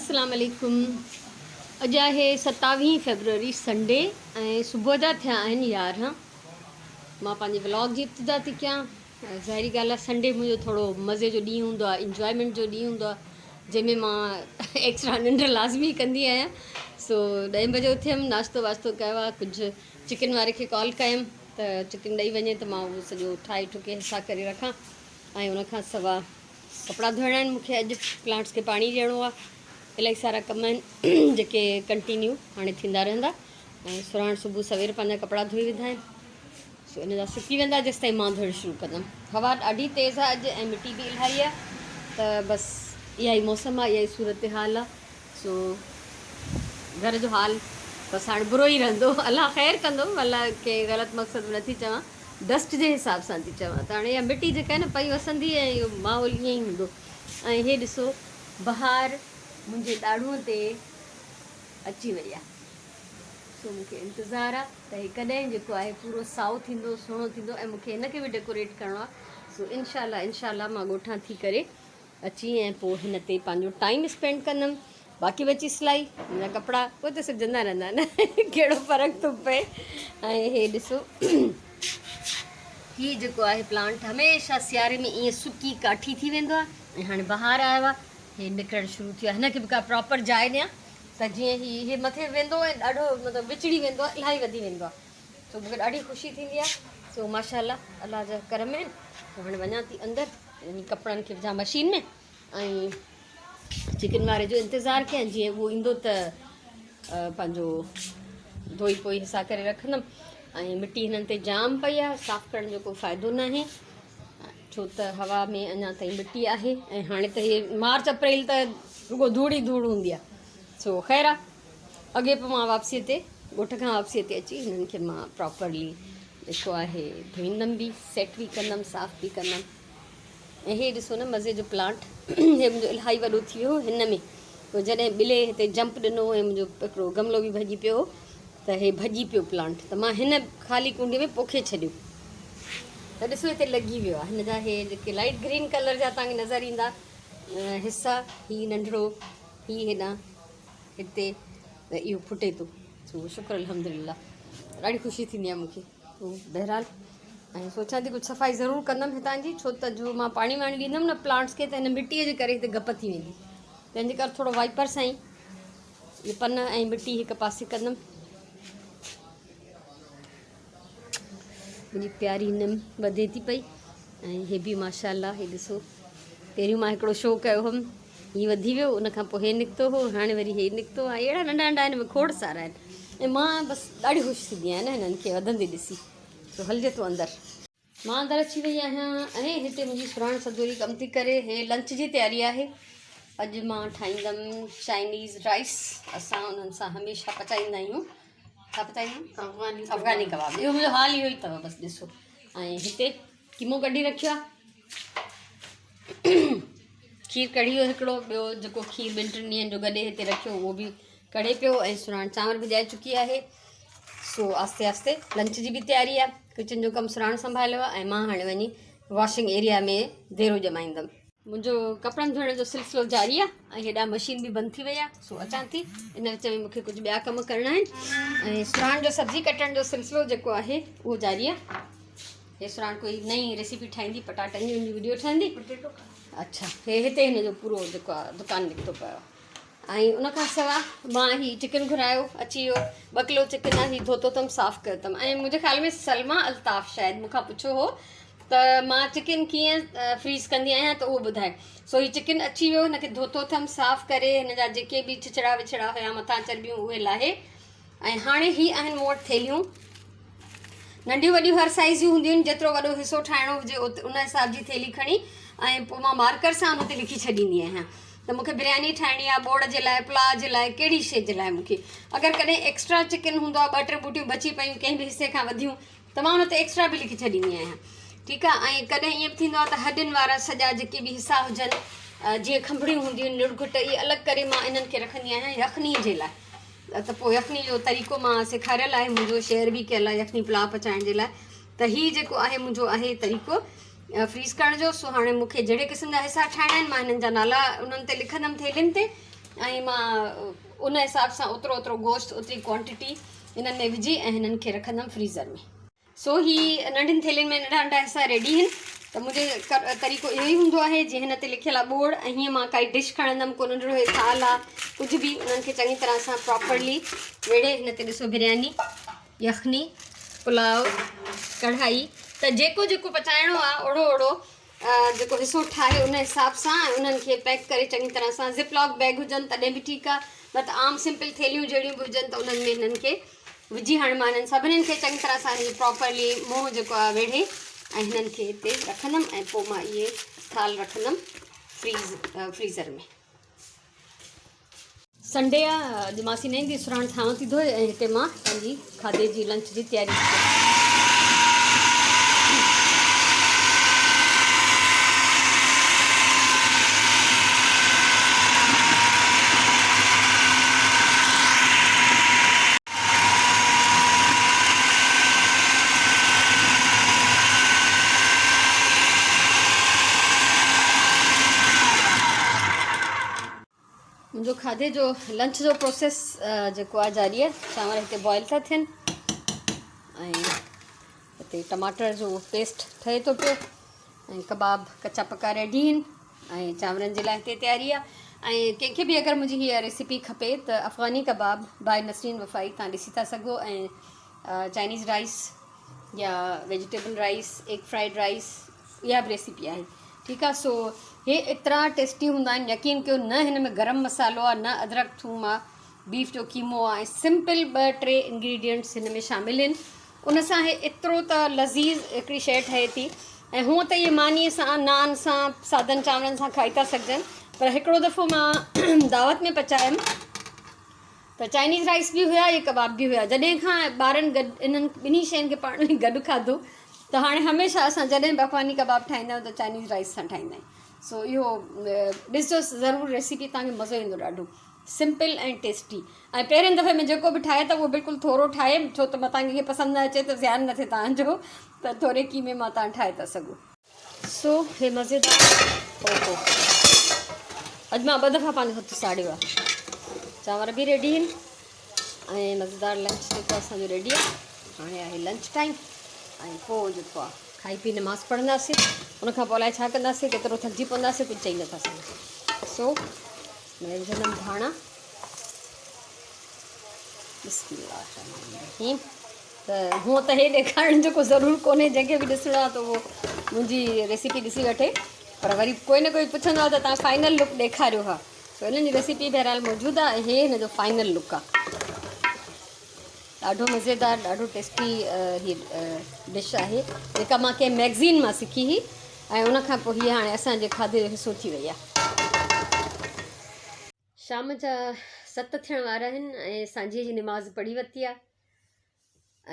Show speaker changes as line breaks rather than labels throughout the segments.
السلام عليڪم اڄ آهي ستاويهين فيبروري سنڊي ۽ صبح جا ٿيا آهن 11 مان پنهنجي ولاگ جي ابتدا ٿي ڪيان ظاهري ڳالهه آهي سنڊي منهنجو ٿورو مزي جو ڏينهن هوندو آهي انجوائمينٽ جو ڏينهن هوندو آهي جنهن ۾ مان ايڪسٽرا ننڊ لازمي ڪندي آهيان سو ڏهين بجي اٿيم ناشتو واشتو ڪيو آهي ڪجهه چڪن واري کي ڪال ڪيم ته چڪن ڏئي وڃي ته مان اهو سڄو ٺاهي ٺڪي حصا ڪري رکان ۽ ان کان سوا ڪپڙا ڌوئڻا آهن مونکي اڄ پلانٽس کي پاڻي ڏيڻو آهي الاهي سارا ڪم آهن جيڪي ڪنٽينيو هاڻي ٿيندا رهندا ۽ سراڻ صبح سوير پنهنجا ڪپڙا ڌوئي وڌا آهن سو ان جا سڪي ويندا جيس تائين مان ڌوئڻ شروع ڪندم هوا ڏاڍي تيز آهي اڄ ۽ مٽي به الاهي آهي ته بس اها ئي موسم آهي اها ئي صورت حال آهي سو گهر جو حال بس هاڻي برو ئي رهندو الله خير ڪندو الله ڪنهن غلط مقصد ۾ نٿي چوان ڊسٽ جي حساب سان ٿي چوان ته هاڻي اها مٽي جيڪا آهي نه پئي وسندي ۽ اهو ماحول ائين ئي هوندو ۽ هي ڏسو بهار منهنجي ڏاڙهونء تي اچي وئي آهي سو مون کي انتظار آهي ته هي ڪڏهن جيڪو آهي پورو سائو ٿيندو سهڻو ٿيندو ۽ مون کي هن کي به ڊيڪوريٽ ڪرڻو آهي سو انشاء الله انشاء الله مان ڳوٺان ٿي ڪري اچي ۽ پوء هن تي پنهنجو ٽائيم اسپينڊ ڪندم باقي بچي سلائي منهنجا ڪپڙا اهي ته سبجندا رهندا نه ڪهڙو فرق ٿو پئي ۽ هي ڏسو هي جيڪو آهي پلانٽ هميشه سياري ۾ ائين سڪي ڪاٺي ٿي ويندو آهي ۽ هاڻي بهار آيو آهي هي نڪرڻ شروع ٿيو آهي هن کي به ڪا پراپر جاء ڏيان ته جيئن هي هي مٿي ويندو ۽ ڏاڍو مطلب وچڙي ويندو آهي الاهي وڌي ويندو آهي سو مونکي ڏاڍي خوشي ٿيندي آهي سو ماشاء الله الله جا ڪرم آهن هاڻي وڃان ٿي اندر يعني ڪپڙن کي وجهان مشين ۾ ۽ چڪن واري جو انتظار ڪيان جيئن اهو ايندو ته پنهنجو ڌوئي پوئي حصا ڪري رکندم ۽ مٽي هنن تي جام پئي آهي صاف ڪرڻ جو ڪو فائدو ناهي ڇو ته هوا ۾ اڃا تائين مٽي آهي ۽ هاڻي ته هي مارچ اپريل ته رڳو ڌوڙ ئي ڌوڙ هوندي آهي سو خير آهي اڳي پوء مان واپسيء تي ڳوٺ کان واپسيء تي اچي هنن کي مان پراپرلي جيڪو آهي ڌوئيندم به سيٽ به ڪندم صاف به ڪندم ۽ هي ڏسو نه مزي جو پلانٽ هي منهنجو الاهي وڏو ٿي ويو هن ۾ پوء جڏهن ٻلي هتي جمپ ڏنو ۽ منهنجو هڪڙو گملو به ڀڄي پيو ته هي ڀڄي پيو پلانٽ ته مان هن خالي ڪونڊي ۾ پوکي ڇڏيو ته ڏسو هتي لڳي ويو آهي هن جا هي جيڪي لائٽ گرين ڪلر جا توهان کي نظر ايندا حصا هي ننڍڙو هي هيڏانهن هتي ته اهو ڦٽي ٿو سو شڪر الحمدلله ڏاڍي خوشي ٿيندي آهي مونکي بهرحال ۽ سوچان ٿي ڪجهه صفائي ضرور ڪندم هتان جي ڇو ته جو مان پاڻي واڻي ڏيندم نه پلانٽس کي ته هن مٽيء جي ڪري هتي گپ ٿي ويندي تنهن جي ڪري ٿورو وائپر سان ئي اهي پن ۽ مٽي هڪ پاسي ڪندم منهنجي پياري نم وڌي ٿي پئي ۽ هي به ماشاء الله هي ڏسو پهريون مان هڪڙو شو ڪيو هوم هي وڌي ويو ان کان پوء هي نڪتو هو هاڻي وري هي نڪتو آهي اهڙا ننڍا ننڍا هن ۾ کوڙ سارا آهن ۽ مان بس ڏاڍي خوش ٿيندي آهيان نه هنن کي وڌندي ڏسي سو هلجي ٿو اندر. مان اندر اچي وئي آهيان ۽ هتي منهنجي سراڻ سدوري ڪم ٿي ڪري هي لنچ جي تياري آهي اڄ مان ٺاهيندم چائنيز رائس اسان انهن سان هميشه پچائيندا آهيون ڇا پچائيندا آهيون افغاني ڪباب اهو منهنجو حال اهو ئي اٿو بس ڏسو ۽ هتي قيمو ڪڍي رکيو آهي کير ڪڙهي ويو هڪڙو ٻيو جيڪو کير ٻن ٽن ڏينهن جو گڏي هتي رکيو اهو به ڪڙهي پيو ۽ سراڻ چانور ڀڄائي چڪي آهي سو آهستي آهستي لنچ جي به تياري آهي ڪچن جو ڪم سراڻ سنڀاليو آهي ۽ مان هاڻي وڃي واشنگ ايريا ۾ ديرو ڄمائيندم منهنجو ڪپڙن ڌوئڻ جو سلسلو جاري آهي ۽ هيڏانهن مشين به بند ٿي وئي آهي سو اچان ٿي ان وچ ۾ مونکي ڪجهه ٻيا ڪم ڪرڻا آهن ۽ سراڻ جو سبزي ڪٽڻ جو سلسلو جيڪو آهي اهو جاري آهي هي سراڻ ڪوئي نئين ريسيپي ٺاهيندي پٽاٽن جي ان جي وڊيو ٺهندي اڇا هي هتي هن جو پورو جيڪو آهي دڪان نڪتو پيو آهي ۽ ان کان سوا مان هي چڪن گهرايو اچي ويو ٻه ڪلو چڪن آهي هي ڌوتو اٿم صاف ڪيو اٿم ۽ منهنجي خيال ۾ سلميٰ الطاف شايد مون کان پڇيو هو ته مان چڪن ڪيئن فريز ڪندي آهيان ته اهو ٻڌائي سو هي چڪن اچي ويو هن کي ڌوتو اٿم صاف ڪري هن جا جيڪي به ڇچڙا وڇڙا هيا مٿان چرٻيون اهي لاهي ۽ هاڻي هي آهن مون وٽ ٿيلهيون ننڍيون وڏيون هر سائيز جون هونديون آهن جيترو وڏو حصو ٺاهڻو هجي ان حساب جي ٿيلهي کڻي ۽ پوء مان مارڪر سان ان تي لکي ڇڏيندي آهيان ته مونکي برياني ٺاهڻي آهي ٻوڙ جي لاء پلاء جي لاء ڪهڙي شيء جي لاء مونکي اگر ڪڏهن ايڪسٽرا چڪن هوندو آهي ٻه ٽي ٻوٽيون بچي پيون ڪنهن به حصي کان وڌيون ته مان ان تي ايڪسٽرا به لکي ڇڏيندي آهيان ٺيڪ آهي ۽ ڪڏهن ائين به ٿيندو آهي ته هڏين وارا سڄا جيڪي به حصا هجن جيئن کنڀڙيون هونديون آهن نڙگهٽ اهي الڳ ڪري مان انهن کي رکندي آهيان يخني جي لاء ته پوء يخني جو طريقو مان سيکاريل آهي منهنجو شيئر به ڪيل آهي يخني پلاء پچائڻ جي لاء ته هي جيڪو آهي منهنجو آهي طريقو فريز ڪرڻ جو سو هاڻي مونکي جهڙي قسم جا حصا ٺاهڻا آهن مان هنن جا نالا انهن تي لکندم ٿيلهين تي ۽ مان ان حساب سان اوترو اوترو گوشت اوتري ڪوانٽٽي انهن ۾ وجهي ۽ هنن کي رکندم فريزر ۾. سو هي ننڍين ٿيلهين ۾ ننڍا ننڍا حصا ريڊي هن ته منهنجو طريقو اهو ئي هوندو آهي جيئن هن تي لکيل آهي ٻوڙ ۽ هيئن مان ڪائي ڊش کڻندم ڪو ننڍڙو هي ٿال آهي ڪجهه به انهن کي چڱي طرح سان پراپرلي ويڙهي هن تي ڏسو برياني يخني پلاء ڪڙهائي ته جيڪو جيڪو پچائڻو آهي اوڙو اوڙو جيڪو حصو ٺاهي ان حساب سان ۽ انهن کي پيڪ ڪري چڱي طرح سان زپ لاڪ بيگ هجن تڏهن به ٺيڪ آهي نه ته عام سمپل ٿيلهيون جهڙيون به هجن ته انهن ۾ هنن کي وجهي هاڻي مان هنن سڀني کي چڱي طرح سان هن پراپرلي منهن جيڪو آهي ويڙهي ۽ هنن کي هتي رکندم ۽ پوء مان اهي ٿال رکندم فريز فريزر ۾. سنڊي آ اڄ ماسي نه ايندي سراڻ ٿانو ٿي ڌوئي ۽ هتي مان پنهنجي کاڌي جي لنچ جي تياري ٿي ڪيان. منهنجو کاڌي جو لنچ جو پروسيس جيڪو آهي جاري آهي چانور هتي بوائل ٿا ٿين ۽ هتي ٽماٽر جو پيسٽ ٺهي ٿو پيو ۽ ڪباب ڪچا پڪا ريڊي آهن ۽ چانورن جي لاء هتي تياري آهي ۽ ڪنهن کي به اگر منهنجي هيء ريسيپي کپي ته افغاني ڪباب باء نسرين وفائي تان ڏسي ٿا سگهو ۽ چائنيز رائس يا vegetable rice egg fried rice اها به ريسيپي آهي ٺيڪ آهي سو هي ايترا ٽيسٽي هوندا آهن يقين ڪيو نه هن ۾ گرم مسالو آهي نه ادرڪ ٿوم آهي بيف جو قيمو آهي ۽ سمپل ٻه ٽي انگريڊينٽس هن ۾ شامل آهن ان سان هي ايترو ته لذيذ هڪڙي شيء ٺهي ٿي ۽ هونء ته اهي مانيء سان نان سان سادن چانورن سان کائي ٿا سگهجن پر هڪڙو دفعو مان دعوت ۾ پچايم ته چائنيز رائس به هيا ۽ ڪباب به هيا جڏهن کان ٻارن گڏ انهن ٻنهي شين کي پاڻ ۾ گڏ کاڌو ته هاڻي هميشه اسان جڏهن به افغاني ڪباب ٺاهيندا آهيون ته چائنيز رائس سان ٺاهيندا آهيون سو اهو ڏسجو ضرور ريسيپي توهان کي مزو ايندو ڏاڍو سمپل ۽ ٽيسٽي ۽ پهرين دفعي ۾ جيڪو به ٺاهي ته اهو بلڪل ٿورو ٺاهي ڇو ته متان ڪنهن کي پسند نه اچي ته زيان نه ٿئي توهان جو ته ٿوري قيمي مان توهان ٺاهي ٿا سگهو. سو هي مزيدار ڦلڪو اڄ مان ٻه دفعا پنهنجو هٿ ساڙيو آهي. چانور به ريڊي آهن ۽ مزيدار لنچ جيڪو اسان جو ريڊي آهي. هاڻي آهي لنچ ٽائيم ۽ پوء جيڪو آهي کائي پي نماز پڙهنداسين ان کان پوء الائي ڇا ڪنداسين ڪيترو ٿڪجي پونداسين ڪجهه چئي نٿا سگهون. سو مان وجهندم ڌاڻا. بسم الله الرحمن الرحيم. ته هونء ته هي ڏيکارڻ جو ڪو ضرور ڪونهي جنهن کي به ڏسڻو آهي ته اهو منهنجي ريسيپي ڏسي وٺي پر وري ڪوئي نه ڪوئي پڇندو آهي ته تان فائنل لڪ ڏيکاريو ها سو انهن جي ريسيپي بهرحال موجود آهي ۽ هي هن جو فائنل لڪ آهي ڏاڍو مزيدار ڏاڍو ٽيسٽي هي ڊش آهي جيڪا مان ڪنهن ميگزين مان سکي هئي ۽ ان کان پوء هي هاڻي اسان جي کاڌي جو حصو ٿي وئي آهي. شام جا ست ٿيڻ وارا آهن ۽ سانجهيء جي نماز پڙهي ورتي آهي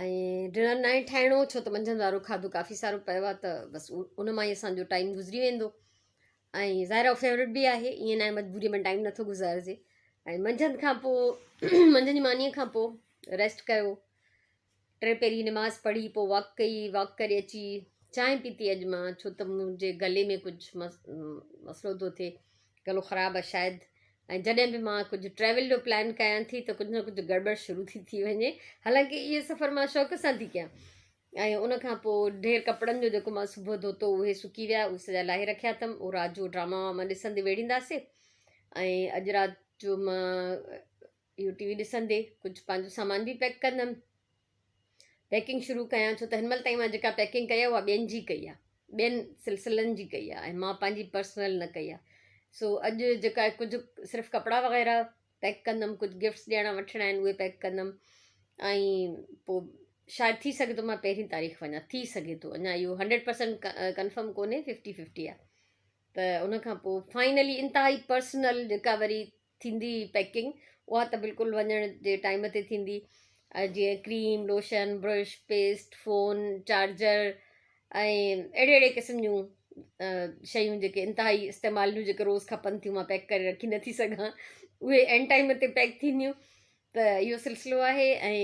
۽ ڊنر ناهي ٺاهڻو ڇو ته منجهند وارو کاڌو ڪافي سارو پيو آهي ته بس ان مان ئي اسانجو ٽائيم گذري ويندو ۽ ظاهر آهي فيورٽ به آهي ائين ناهي مجبوري ۾ ٽائيم نٿو گذارجي ۽ منجهند کان پوء منجهند جي مانيء کان پوء ريسٽ ڪيو ٽي پهري نماز پڙهي پوء واڪ ڪئي واڪ ڪري اچي چانهه پيتي اڄ مان ڇو ته منهنجي گلي ۾ ڪجهه مسئلو ٿو ٿئي گلو خراب آهي شايد ۽ جڏهن به مان ڪجهه ٽريول جو پلان ڪيان ٿي ته ڪجهه نه ڪجهه گڙٻڙ شروع ٿي ٿي وڃي حالانڪه اهي سفر مان شوق سان ٿي ڪيان ۽ ان کان پوء ڍير ڪپڙن جو جيڪو مان صبح ڌوتو اهي سڪي ويا اهي سڄا لاهي رکيا اٿم اهو رات جو ڊراما واما ڏسندي ويڙهينداسي ۽ اڄ رات جو مان اهو ٽي وي ڏسندي ڪجهه پنهنجو سامان به پيڪ ڪندم پيڪنگ شروع ڪيان ڇو ته هن مهل تائين مان جيڪا پيڪنگ ڪئي آهي اها ٻين جي ڪئي آهي ٻين سلسلن جي ڪئي آهي ۽ مان پنهنجي پرسنل نه ڪئي آهي سو اڄ جيڪا ڪجهه صرف ڪپڙا وغيره پيڪ ڪندم ڪجهه گفٽس ڏيڻا وٺڻا آهن اهي پيڪ ڪندم ۽ پوء شايد ٿي سگهي ٿو مان پهرين تاريخ وڃان ٿي سگهي ٿو اڃا اهو 100% ڪنفرم ڪونهي ففٽي ففٽي آهي ته ان کان پوء فائنلي انتهائي پرسنل جيڪا وري ٿيندي پيڪنگ اها ته بلڪل وڃڻ جي ٽائيم تي ٿيندي جيئن cream lotion brush paste phone charger ۽ اهڙي اهڙي قسم جون شيون جيڪي انتهائي استعمال جون جيڪي روز کپن ٿيون مان پيڪ ڪري رکي نٿي سگهان اهي اينڊ ٽائيم تي پيڪ ٿينديون ته اهو سلسلو آهي ۽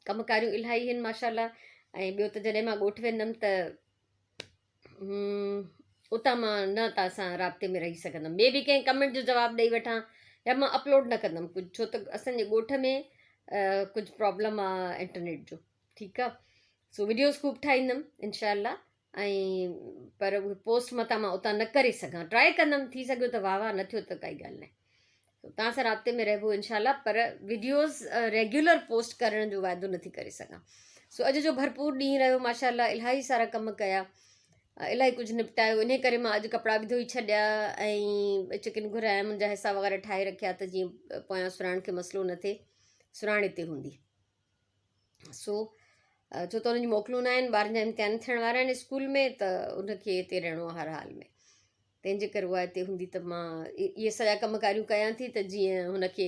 ڪم ڪاريون الاهي آهن ماشاء الله ۽ ٻيو ته جڏهن مان ڳوٺ ويندم ته اتان مان نه توهان سان رابطي ۾ رهي سگهندم. مي بي ڪنهن ڪمينٽ جو جواب ڏئي وٺان يا مان اپلوڊ نه ڪندم ڪجهه ڇو ته اسان جي ڳوٺ ۾ ڪجهه پرابلم آ انٽرنيٽ جو ٺيڪ آ سو وڊيوز خوب ٺاهيندم انشاء الله ۽ پر اهي پوسٽ متان مان اتان نه ڪري سگهان ٽرائي ڪندم ٿي سگهيو ته واهه واهه نه ٿيو ته ڪائي ڳالهه ناهي توهان سان رابطي ۾ رهبو انشاء الله پر وڊيوز ريگيولر پوسٽ ڪرڻ جو وعدو نٿي ڪري سگهان سو اڄ جو ڀرپور ڏينهن رهيو ماشاء الله الاهي سارا ڪم ڪيا الاهي ڪجهه نپٽايو انهي ڪري مان اڄ ڪپڙا به ڌوئي ڇڏيا ۽ چڪن گهرايا منهنجا حصا وغيره ٺاهي رکيا ته جيئن پويان سراڻ کي مسئلو نه ٿئي سراڻ هتي هوندي سو ڇو ته انهن جون موڪلون نه آهن ٻارن جا امتحان ٿيڻ وارا آهن اسڪول ۾ ته ان کي هتي رهڻو آهي هر حال ۾ تنهن جي ڪري اها هتي هوندي ته مان اهي سڄا ڪم ڪاريون ڪيان ٿي ته جيئن هن کي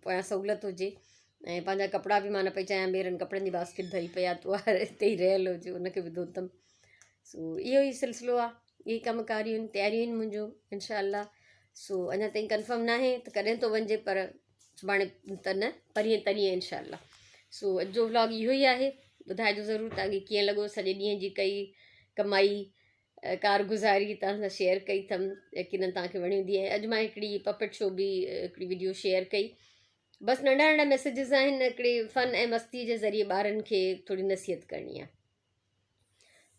پويان سهولت هجي ۽ پنهنجا ڪپڙا به مان نه پئي چاهيان ميرن ڪپڙن جي باسڪيٽ ڀري پئي آهي ته اها هتي ئي رهيل هجي ان کي به ڌوتم سو اهو ئي سلسلو آهي اهي ڪم ڪاريون آهن تياريون آهن منهنجون انشاء الله سو اڃا تائين ڪنفرم ناهي ته ڪڏهن ٿو وڃجي پر سڀاڻي ته نه پرينء ترينء انشاء الله سو اڄ جو ولاگ اهو ئي آهي ٻڌائجو ضرور توهان کي ڪيئن لڳو سڄي ڏينهن جي ڪئي ڪمائي ڪارگذاري توهان سان شيئر ڪئي اٿم يقينن توهان کي وڻي هوندي ۽ اڄ مان هڪڙي پپٽ شو به هڪڙي وڊيو شيئر ڪئي بس ننڍا ننڍا ميسيجز آهن هڪڙي فن ۽ مستي جي ذريعي ٻارن کي ٿوري نصيحت ڪرڻي آهي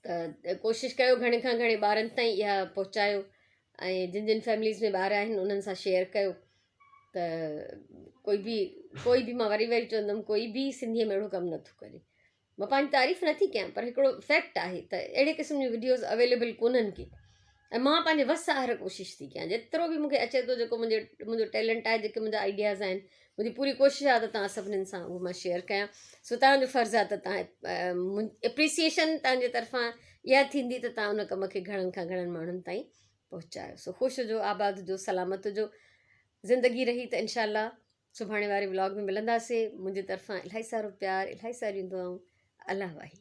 ته ڪوشش ڪيو گهڻي کان گهڻي ٻارن تائين اها پهچايو ۽ جن جن فيمليز ۾ ٻار آهن انهن سان شيئر ڪيو ته ڪوئي به ڪوئي به مان وري وري چوندم ڪوئي به سنڌيء ۾ اهڙو ڪم نٿو ڪري مان پنهنجي تعريف نٿي ڪيان پر هڪڙو فيڪٽ آهي ته اهڙي قسم جون وڊيوز اويليبل ڪونهن ڪي ۽ مان پنهنجي وس آهر ڪوشش ٿي ڪيان جيترو به مونکي اچي ٿو جيڪو منهنجي منهنجو ٽيلنٽ آهي جيڪي منهنجا آئيڊياز آهن منهنجي پوري ڪوشش آهي ته توهان سڀنين سان اهو مان شيئر ڪيان سو توهان جو فرض آهي ته توهان اپريسيئيشن توهان جي طرفان اها ٿيندي ته توهان ان ڪم کي گهڻن کان گهڻن ماڻهن تائين پهچايو سو خوش هجو آباد هجو سلامت هجو زندگي رهي ته انشاء الله سڀاڻي واري ولاگ ۾ ملنداسي منهنجي طرفان الاهي سارو پيار الاهي ساريون دعائون الله واهي.